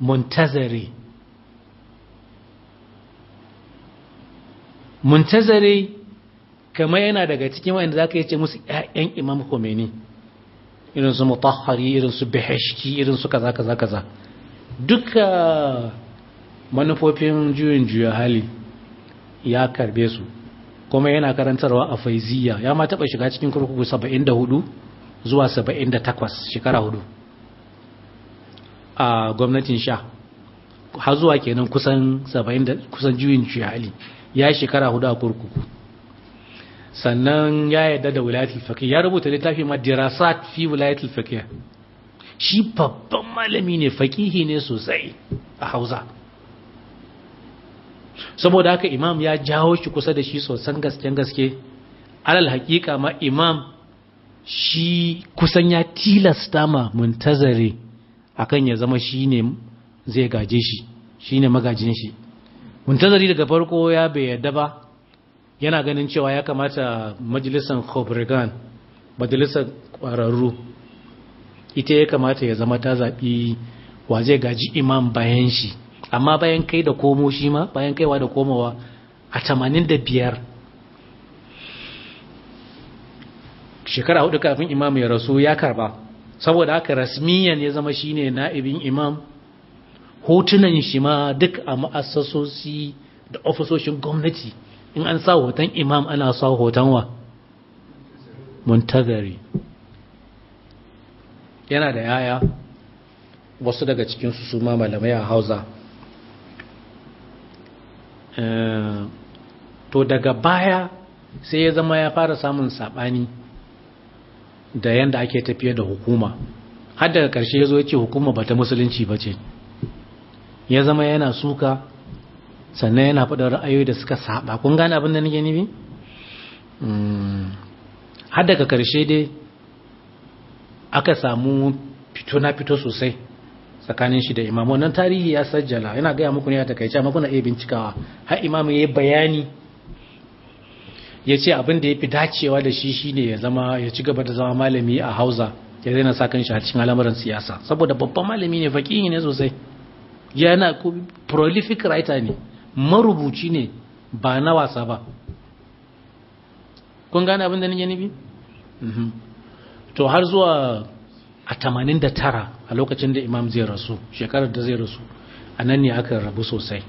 Muntazari. Muntazari kamar yana daga cikin wanda zaka yace musu ƴaƴan Imam Khomeini, irin su Mutahhari, irin su Beheshti, irin su kaza kaza kaza. Duka manufofin juyin juya hali ya karbe su, kuma yana karantarwa a Faiziya. Ya ma taba shiga cikin kurkuku 74 zuwa 78, shekara 4 a gwamnatin sha, har zuwa kenan kusan 70, kusan juyin juya hali ya shekara 4 a kurkuku. Sannan ya yarda da wilayatul faqih, ya rubuta littafi ma dirasat fi wilayatul faqih. Shi babban malami ne, faqihi ne sosai a Hausa. Saboda haka imam ya jawo shi kusa da shi sosan gasken gaske. Alal hakika ma imam shi kusan ya tilasta ma Muntazari akan ya zama shi ne zai gaje shi, shi ne magajin shi. Muntazari daga farko ya bai yarda ba, yana ganin cewa ya kamata majalisar Khobregan, majalisar kwararru, ita ya kamata ya zama ta zaɓi wa zai gaji imam bayan shi. Amma bayan kai da komo shi ma, bayan kaiwa da komowa a 85, shekara 4 kafin imam ya rasu, ya karba. Saboda haka rasmiyan ya zama shine na'ibin imam. Hotunan shi ma duk a ma'assasosi da ofisoshin gwamnati, in an sa hoton imam ana sa hoton wa Muntazari. Yana da yaya, wasu daga cikinsu su ma malamai a Hausa. To daga baya sai ya zama ya fara samun sabani da yanda ake tafiyar da hukuma, har daga ƙarshe ya zo ya ce hukuma ba ta musulunci ba ce. Ya zama yana suka, sannan yana faɗin ra'ayoyi da suka saba. Kun gane abin da nake nufi? Har daga ƙarshe dai aka samu fito na fito sosai tsakanin shi da imam. Wannan tarihi ya sajjala, yana gaya muku ne a takaice, amma kuna iya bincikawa. Har imam ya yi bayani, ya ce abin da ya fi dacewa da shi shine ya zama ya ci gaba da zama malami a Hausa, ya daina sa kanshi a cikin al'amuran siyasa, saboda babban malami ne, fakihi ne sosai, yana prolific writer ne, marubuci ne ba na wasa ba. Kun gane abin da nake nufi? To har zuwa a 89, a lokacin da imam zai rasu, shekarar da zai rasu, a nan ne aka rabu sosai.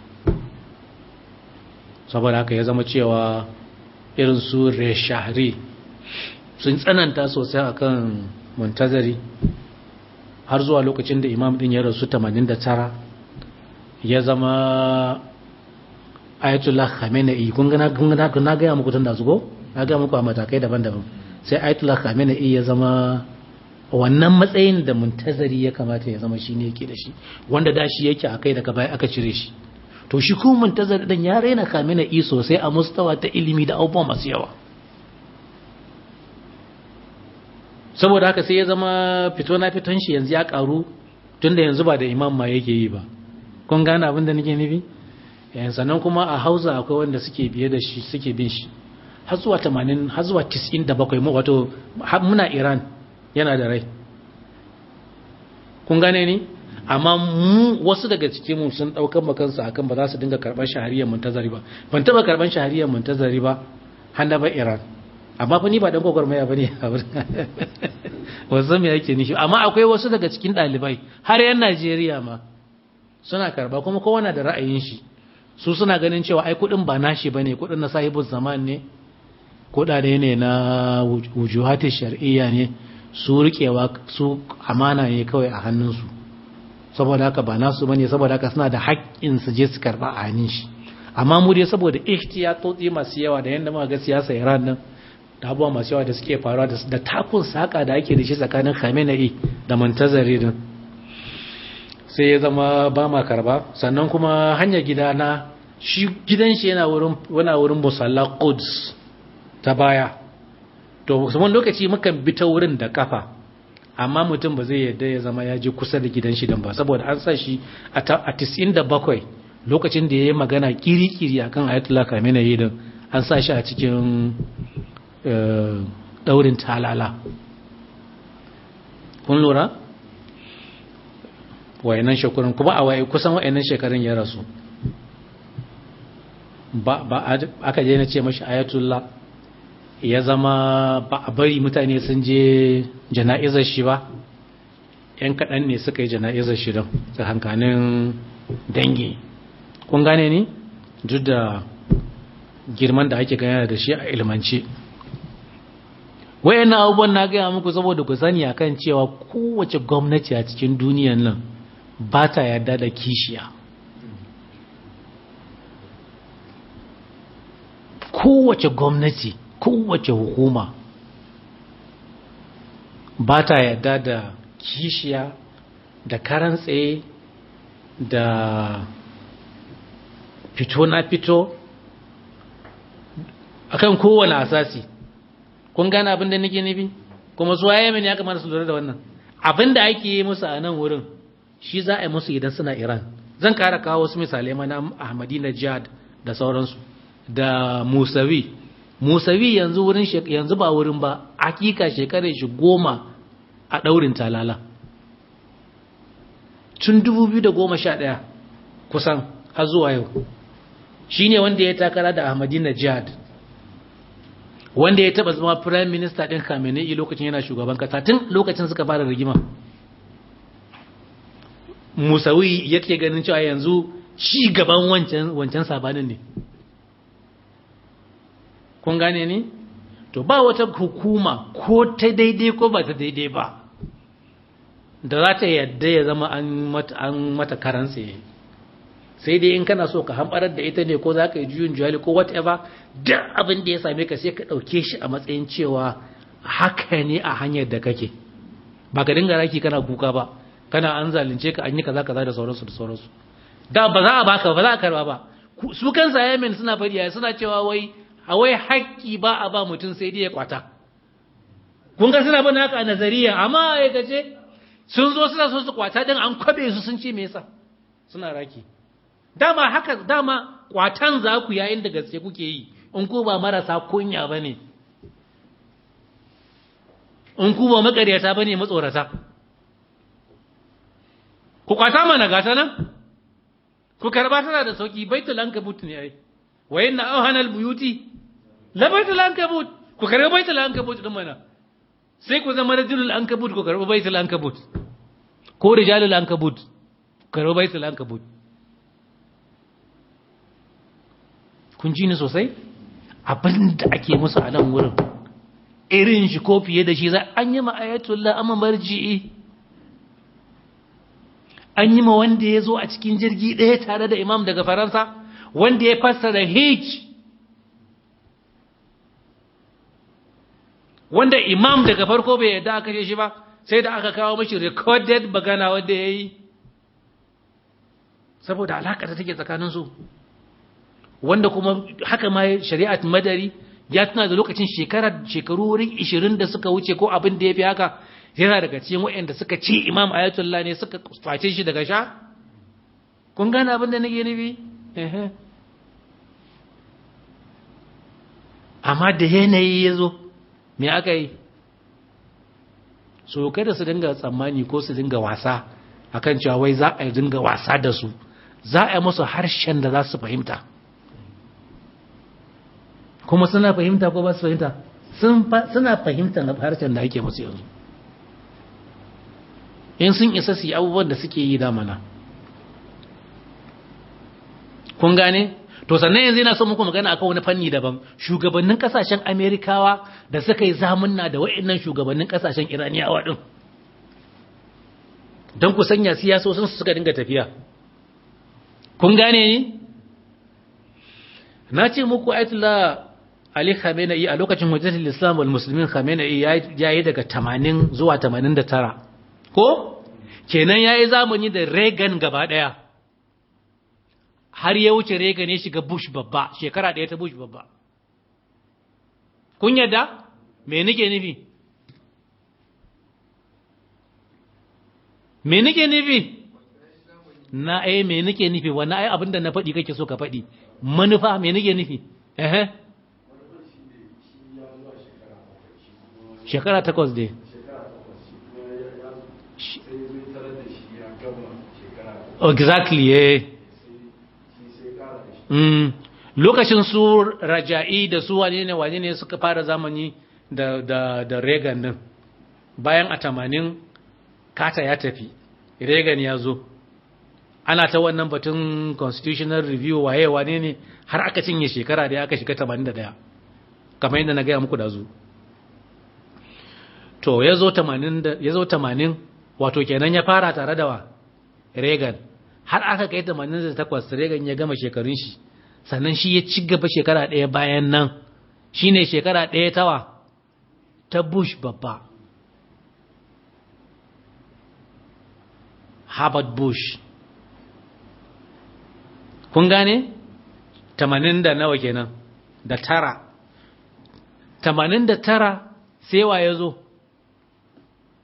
Saboda haka ya zama cewa irin su Reshahri sun tsananta sosai akan Muntazari, har zuwa lokacin da imam din ya rasu 89, ya zama Ayatollah Khamenei. Kun ga na gaya muku tun da zugo, na gaya muku a matakai daban-daban. Sai Ayatollah Khamenei ya zama wannan matsayin da Muntazari ya kamata ya zama shi ne yake da shi, wanda da shi yake akai, daga baya aka cire shi. To shi kuma Muntazari din ya raina Khamenei sosai a mustawa ta ilimi da abubuwa masu yawa. Saboda haka sai ya zama fito na fiton shi yanzu ya karu, tunda yanzu ba da imam ma yake yi ba. Kun gane abin da nake nufi? Yan sannan kuma a Hausa akwai wanda suke biye da shi, suke bin shi har zuwa 80, har zuwa 97, mu wato muna Iran yana da rai. Kun gane ni? Amma mu wasu daga cikin mu sun daukar makansu akan ba za su dinga karban shahariyar Muntazari ba. Ban taba karban shahariyar Muntazari ba har na bar Iran. Amma fa ni ba dan gwagwarmaya bane, wasu me yake nishi. Amma akwai wasu daga cikin dalibai har yan Najeriya ma suna karba, kuma kowa na da ra'ayin shi. Su suna ganin cewa ai kudin ba nashi bane, kudin na sahibul zaman ne, kudade ne na wujuhati shar'iyya ne, su rikewa su amana ne kawai a hannunsu, saboda haka ba nasu bane, saboda haka suna da haƙƙin su je su karba a hannun shi. Amma mu dai saboda ihtiyatoti masu yawa da yanda muka ga siyasa Iran nan da abubuwa masu yawa da suke faruwa da takun saka da ake da shi tsakanin Khamenei da Muntazari din, sai ya zama ba ma karba. Sannan kuma hanyar gida na shi, gidan shi yana wurin, yana wurin Musalla Quds ta baya. To wani lokaci mukan bi ta wurin da kafa, amma mutum ba zai yarda ya zama ya je kusa da gidan shi dan ba, saboda an sa shi a 97 lokacin da ya yi magana kiri-kiri akan Ayatollah Khamenei din, an sa shi a cikin daurin talala. Kun lura? Wayannan shekarun kuma a waye kusan wayannan shekarun ya rasu. Ba aka je na ce mashi ayatullah, ya zama ba a bari mutane sun je jana'izar shi ba. Yan kaɗan ne suka yi jana'izar shi don tsakankanin dangi. Kun gane ni? Duk da girman da ake gana da shi a ilmance. Wayannan abubuwan na gaya muku saboda ku sani akan cewa kowace gwamnati a cikin duniyan nan ba ta yarda da kishiya. Kowace gwamnati, kowace hukuma ba ta yarda da kishiya, da karan tsaye, da fito na fito akan kowane asasi. Kun gane abin da nake nufi? Kuma su Yemen ya kamata su lura da wannan abin da ake yi musu a nan wurin, shi za a yi musu idan suna Iran. Zan kara kawo wasu misalai mana Ahmadinejad da sauransu, da Musawi. Musawi yanzu wurin, yanzu ba wurin ba, hakika shekarar shi 10 a daurin talala tun 2011 kusan har zuwa yau. Shine wanda ya takara da Ahmadinejad, wanda ya taba zama prime minister din Khamenei lokacin yana shugaban kasa. Tun lokacin suka fara rigima, Musawi yake ganin cewa yanzu ci gaban wancan sabanin ne. Kun gane ni? To ba wata hukuma, ko ta daidai ko ba ta daidai ba, da za ta yadda ya zama an mata karan tsaye, sai dai in kana so ka hambarar da ita ne, ko za ka yi juyin juhali, ko whatever. Duk abin da ya same ka, sai ka ɗauke shi a matsayin cewa haka ne a hanyar da kake. Ba ka dinga raki kana kuka ba, kana an zalunce ka, an yi kaza kaza da sauransu da sauransu. Da ba za a baka ba, za a karba ba. Su kansa Yemen suna fadi, suna cewa wai a wai haƙƙi ba a ba mutum, sai dai ya kwata. Kun ga suna bana haka a nazariya, amma a aikace sun zo suna so su kwata din, an kwabe su, sun ce me yasa suna raki. Dama haka, dama kwatan za ku yayin da gaske kuke yi, in ku ba marasa kunya ba ne, in ku ba makaryata ba ne matsorata, ku kwata mana. Gata nan ku karba, tana da sauki. Baitul Ankabut ne ai. Wa inna awhanal buyuti la baitul ankabut. Ku karbi baitul ankabut din mana, sai ku zama rajulul ankabut. Ku karbi baitul ankabut, ko rijalul ankabut, ku karbi baitul ankabut. Kun ji ni sosai? Abin da ake musu a nan wurin, irin shi ko fiye da shi za an yi ma ayatullah amma marji'i, an yi ma wanda ya zo a cikin jirgi ɗaya tare da imam daga Faransa, wanda ya fassara hijj, wanda imam daga farko bai yadda aka kashe shi ba, sai da aka kawo mashi recorded magana wanda ya yi, saboda alaƙa da take tsakaninsu. Wanda kuma haka ma Shari'at Madari ya tuna da lokacin shekarar shekaru wurin 20 da suka wuce ko abin da ya fi haka, yana daga cikin waɗanda suka ce imam ayatollah ne, suka face shi daga sha. Kun gane abin da nake nufi? Amma da yanayi ya zo, me aka yi? So kada su dinga tsammani ko su dinga wasa akan cewa wai za a dinga wasa da su. Za a yi musu harshen da za su fahimta. Kuma suna fahimta ko ba su fahimta? Suna fahimtar harshen da ake musu yanzu. In sun isa su yi abubuwan da suke yi damana. Kun gane? To sannan yanzu yana son muku magana akan wani fanni daban: shugabannin kasashen Amerikawa da suka yi zamunna da wa'annan shugabannin kasashen Iraniyawa din, don ku sanya siyasosin su suka dinga tafiya. Kun gane ni? Na ce muku Ayatollah Ali Khamenei a lokacin Hujjatul Islam wal Muslimin Khamenei ya yi daga 80 zuwa 89, ko kenan ya yi zamani da Reagan gaba daya, har ya wuce Reagan ya shiga Bush babba, shekara ɗaya ta Bush babba. Kun yadda? Me nake nufi? Me nake nufi? Na ai me nake nufi? Wannan ai abinda na faɗi kake so ka faɗi. Manufa, me nake nufi? Eh, shekara 8 dai. Sai zai tarar da shi ya gama Exactly, eh. Lokacin su Raja'i da su wane ne wane ne suka fara zamani da Reagan din. Bayan a 80 Carter ya tafi, Reagan ya zo. Ana ta wannan batun constitutional review waye wane ne har aka cinye shekara da aka shiga 81. Kamar yadda na gaya muku da zu. To ya zo 80 wato kenan ya fara tare da wa Reagan. Har aka kai 88 Reagan ya gama shekarun shi. Sannan shi ya ci gaba shekara ɗaya bayan nan shi ne shekara ɗaya tawa ta Bush babba, Herbert Bush. Kun gane? 80 da nawa kenan? Da tara. 89 sai wa ya zo?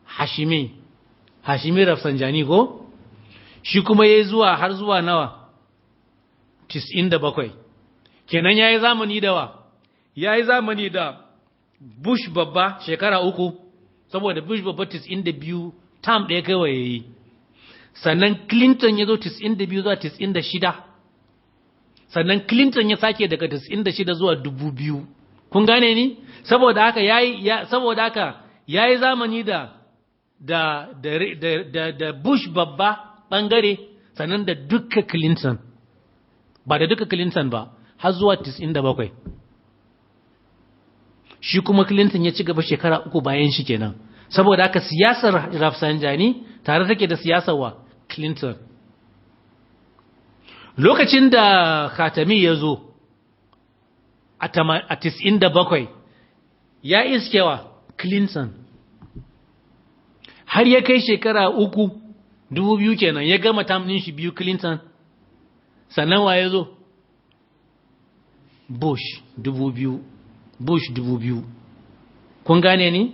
Hashimi Rafsanjani ko? Shi kuma ya zuwa har zuwa nawa? 97. Kenan yayi zamani da wa? Yayi zamani da Bush babba shekara 3, saboda Bush babba 92 term ɗaya kawai yayi. Sannan Clinton ya zo 92 zuwa 96. Sannan Clinton ya sake daga 96 zuwa 2000. Kun gane ni? Saboda haka yayi zamani da da da da, da Bush babba bangare, sannan da dukka Clinton. Ba da duka Clinton ba, har zuwa 97. Shi kuma Clinton ya ci gaba shekara 3 bayan shi kenan. Saboda haka siyasar Rafsanjani tare take da siyasar wa Clinton. Lokacin da Khatami ya zo a 97 ya iskewa Clinton. Har ya kai shekara 3, 2000 kenan, ya gama term ɗin shi 2 Clinton. Sannan wa ya zo? Bush 2000. Bush 2000. Kun gane ni?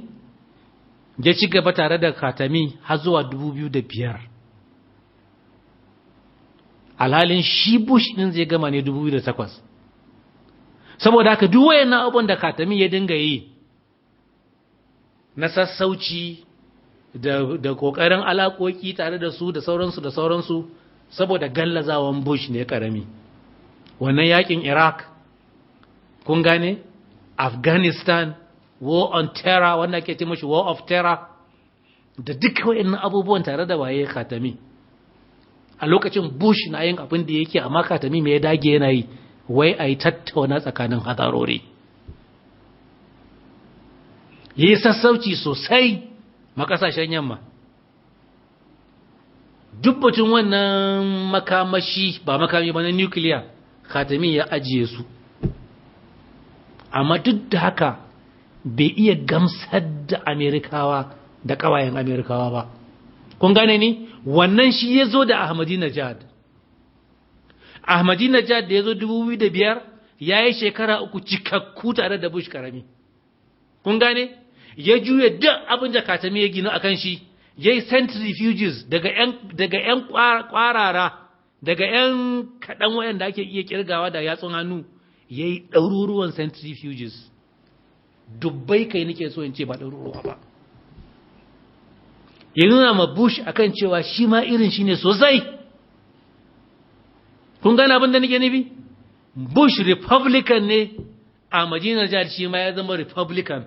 Ya ci gaba tare da Khatami har zuwa 2005. Alhalin shi Bush din zai gama ne 2008. Saboda haka duk wayannan abubuwan da Khatami ya dinga yi na sassauci da kokarin alaƙoƙi tare da su da sauransu da sauransu, saboda gallazawan Bush ne karami. Wannan yakin Iraq, kun gane? Afghanistan, war on terror, wanda ake ce mashi war of terror, da duk wayannan abubuwan tare da waye Khatami. A lokacin Bush na yin abin da yake, amma Khatami me ya dage yana yi, wai ayi tattauna tsakanin hadarori. Yi sassauci sosai ma kasashen yamma. Duk batun wannan makamashi, ba makami ba na nukiliya, Khatami ya ajiye su. Amma duk da haka bai iya gamsar da Amerikawa da kawayen Amerikawa ba. Kun gane ni? Wannan shi ya zo da Ahmadinejad. Ahmadinejad da ya zo 2005 ya yi shekara 3 cikakku tare da Bush karami. Kun gane? Ya juya duk abin da Khatami ya gina akan shi. Ya yi centrifuges daga ‘yan kwarara, daga ‘yan kaɗan waɗanda ake iya kirgawa da yatsun hannu, ya yi ɗaruruwan centrifuges. Dubbai kai nake so in ce ba ɗaruruwa ba. Ya nuna ma Bush akan cewa shi ma irin shi ne sosai. Kun gane abin da nake nufi? Bush Republican ne, Ahmadinejad shi ma ya zama Republican.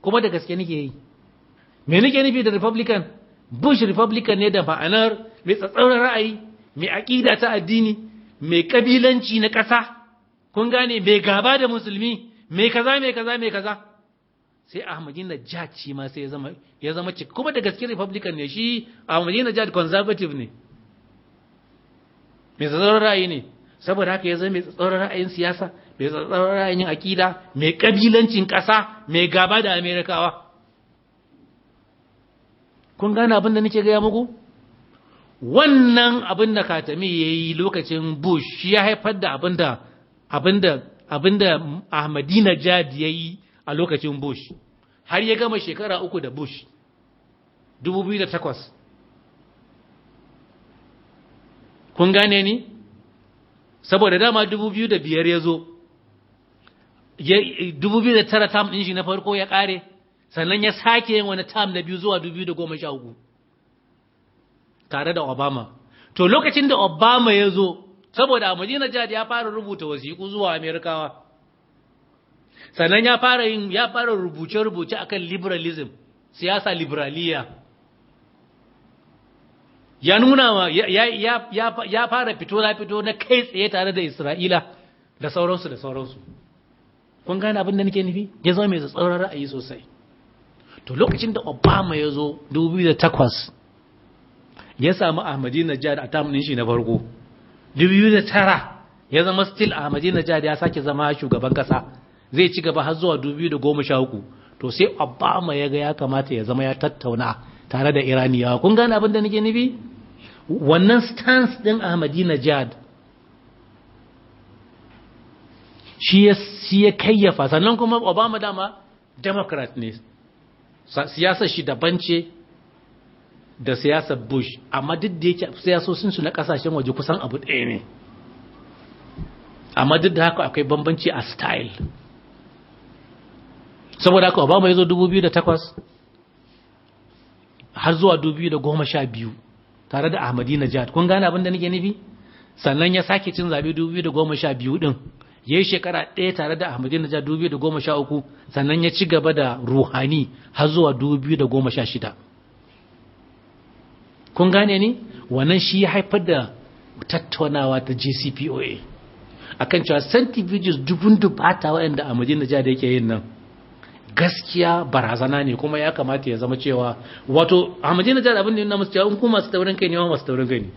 Kuma da gaske nake yi. Me nake nufi da Republican? Bush Republican ne da ma'anar mai tsatsauran ra'ayi, mai aƙida ta addini, mai ƙabilanci na ƙasa, kun gane, mai gaba da musulmi, mai kaza, mai kaza, mai kaza. Sai Ahmadinejad shi ma sai ya zama cik. Kuma da gaske Republican ne shi, Ahmadinejad conservative ne. Mai tsatsauran ra'ayi ne. Saboda haka ya zama mai tsatsauran ra'ayin siyasa, mai tsatsauran ra'ayin aƙida, mai ƙabilancin ƙasa, mai gaba da Amerikawa. Kun gane abin da nake gaya muku? Wannan abin da Khatami ya yi lokacin Bush shi ya haifar da abin da Ahmadinejad ya yi a lokacin Bush. Har ya gama shekara 3 da Bush, 2008. Kun gane ni? Saboda dama 2005 ya zo, 2009 tam ɗin shi na farko ya ƙare. Sannan ya sake yin wani tam na biyu zuwa 2013 tare da Obama. To lokacin da Obama ya zo, saboda Ahmadinejad ya fara rubuta wasiƙu zuwa Amerikawa, sannan ya fara rubuce-rubuce akan liberalism, siyasa liberaliya. Ya nuna ma ya fara fito na fito na kai tsaye tare da Isra'ila da sauransu da sauransu. Kun gane abin da nake nufi? Ya zama mai tsauran ra'ayi sosai. To lokacin da Obama ya zo 2008, ya samu Ahmadinejad a term ɗin shi na farko. 2009 ya zama still Ahmadinejad ya sake zama shugaban kasa, zai ci gaba har zuwa 2013. To sai Obama ya ga ya kamata ya zama ya tattauna tare da Iraniyawa. Kun gane abin da nake nufi? Wannan stance din Ahmadinejad shi ya kayyafa. Sannan kuma Obama dama Democrat ne, siyasar shi daban ce da siyasar Bush, amma duk da yake siyasosinsu na kasashen waje kusan abu ɗaya ne, amma duk da haka akwai bambanci a style. Saboda haka Obama ya zo 2008 har zuwa 2012 tare da Ahmadinejad. Kun gane abin da nake nufi? Sannan ya sake cin zabe 2012 din, ya yi shekara ɗaya tare da Ahmadinejad 2013, sannan ya ci gaba da Ruhani har zuwa 2016. Kun gane ni? Wannan shi ya haifar da tattaunawa ta JCPOA akan cewa centrifuges dubun dubata waɗanda Ahmadinejad yake yin nan gaskiya barazana ne, kuma ya kamata ya zama cewa, wato Ahmadinejad abin da yana musu cewa in kuma masu taurin kai ne ma masu taurin kai ne.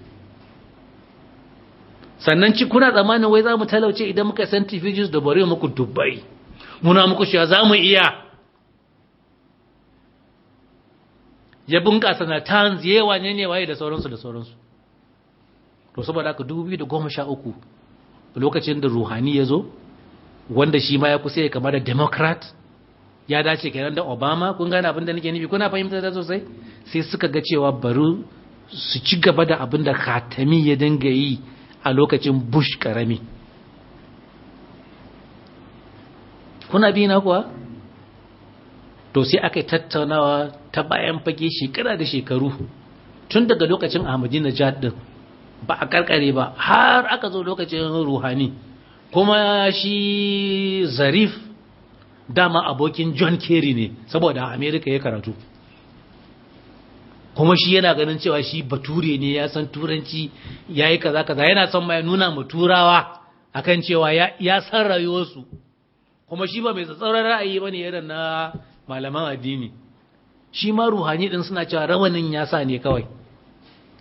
Sannan ci kuna tsammanin wai za mu talauce idan muka centrifuges da bari muku dubbai, muna muku cewa za mu iya. Ya bunƙasa Natanz, yawa ne ne waye da sauransu da sauransu. To saboda haka 2013, lokacin da Ruhani ya zo, wanda shi ma ya kusa ya kama da Democrat, ya dace kenan da Obama. Kun gane abin da nake nufi? Kuna fahimta da sosai? Sai suka ga cewa bari su ci gaba da abin da Khatami ya dinga yi a lokacin Bush karami. Kuna bi na kuwa? To sai aka yi tattaunawa ta bayan fage shekara da shekaru, tun daga lokacin Ahmadinejad din ba a karkare ba har aka zo lokacin Ruhani. Kuma shi Zarif dama abokin John Kerry ne, saboda America ya karatu, kuma shi yana ganin cewa shi bature ne, ya san turanci, ya yi kaza kaza, yana son ma ya nuna ma turawa akan cewa ya san rayuwarsu, kuma shi ba mai tsatsauran ra'ayi ba ne irin na malaman addini. Shi ma Ruhani din suna cewa rawanin ya sa ne kawai,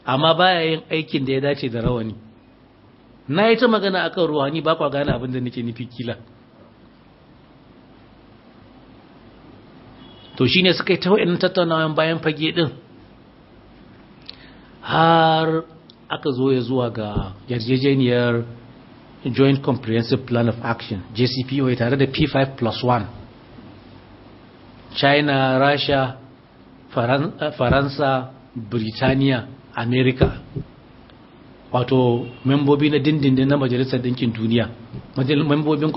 amma baya yin aikin da ya dace da rawani. Na yi ta magana akan Ruhani, ba kwa gane abin da nake nufi kila. To shine suka yi ta wa'in tattaunawan bayan fage din har aka zo ya zuwa ga yarjejeniyar Joint Comprehensive Plan of Action, JCPOA, tare da P5 plus 1: China, Russia, Faransa, Birtaniya, America, wato membobi na dindindin na Majalisar Ɗinkin Duniya, membobin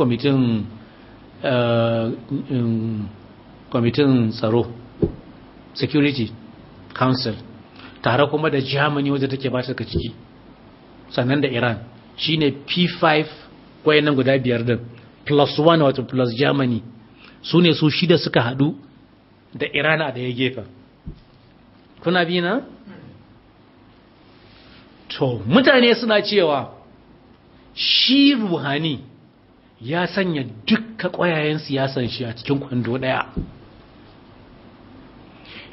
kwamitin tsaro, Security Council, tare kuma da Germany wadda take ba ta ciki, sannan da Iran. Shine P5, wayannan guda biyar din plus 1, wato plus Germany, su ne su shida suka hadu da Iran a daya gefen. Kuna bi na? To mutane suna cewa shi Ruhani ya sanya dukka ƙwayayen siyasan shi a cikin kwando ɗaya.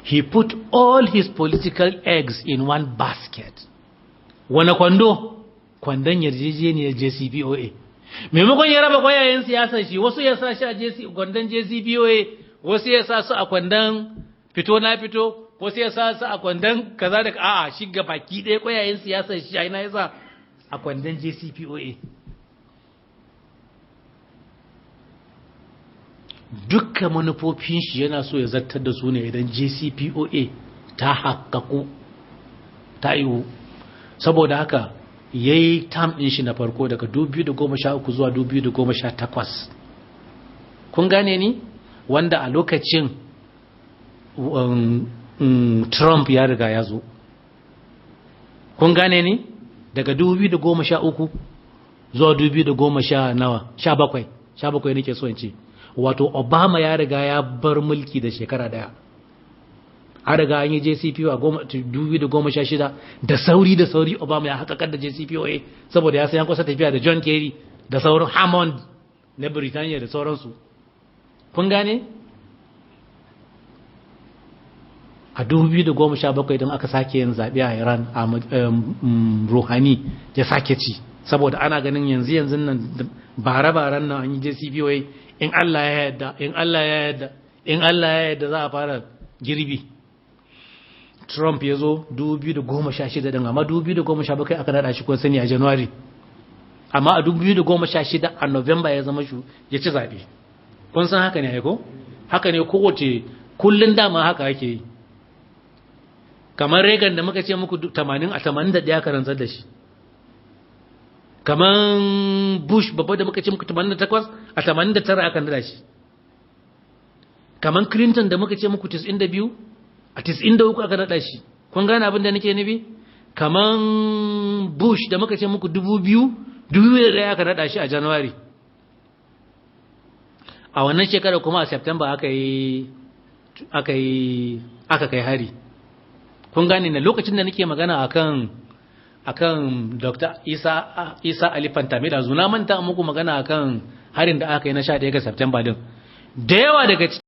He put all his political eggs in one basket. Wane kwando? Kwandon yarjejeniyar JCPOA. Maimakon ya raba ƙwayayen siyasan shi, wasu ya sa shi a kwandon JCPOA, wasu ya sa su a kwandon fito na fito, wasu ya sa su a kwandon kaza da a'a, shi ga baki ɗaya ƙwayayen siyasar shi a ina ya sa? A kwandon JCPOA. Dukkan manufofin shi yana so ya zartar da su ne idan JCPOA ta haƙaƙu, ta yiwu. Saboda haka ya yi term ɗin shi na farko daga 2013 zuwa 2018. Kun gane ni? Wanda a lokacin Trump ya riga ya zo. Kun gane ni? Daga 2013 zuwa 2010 nawa, 17, 17 nake so in ce. Wato Obama ya riga ya bar mulki da shekara daya. An riga an yi JCPOA 2016. Da sauri da sauri Obama ya haƙaƙar da JCPOA, saboda ya san kusa tafiya da John Kerry da sauran Hammond na Birtaniya da sauransu. Kun gane? A 2017 don aka sake yin zaɓe a Iran, a Rouhani ya sake ci, saboda ana ganin yanzu yanzu nan, bare-baren nan an yi JCPOA, in Allah ya yarda, in Allah ya yarda, in Allah ya yarda, za a fara girbi. Trump ya zo 2016 din, amma 2017 aka nada shi, kun sani, a January. Amma a 2016 a November ya zama shu ya ci zaɓe. Kun san haka ne ai ko? Haka ne kowace kullun, dama haka ake yi. Kamar Reagan da muka ce muku, 80, a 81 aka rantsar da shi. Kamar Bush babba da muka ce muku, 88, a 89 aka nada shi. Kamar Clinton da muka ce muku, 92, a 93 aka nada shi. Kun gane abin da nake nufi? Kamar Bush da muka ce muku, 2000, 2001 aka nada shi a January. A wannan shekarar kuma a September aka yi aka kai hari. Kun gane na lokacin da nake magana akan Dr. Isa Ali Pantami da zuna manta muku magana akan harin da aka yi na 11 ga September din, da yawa daga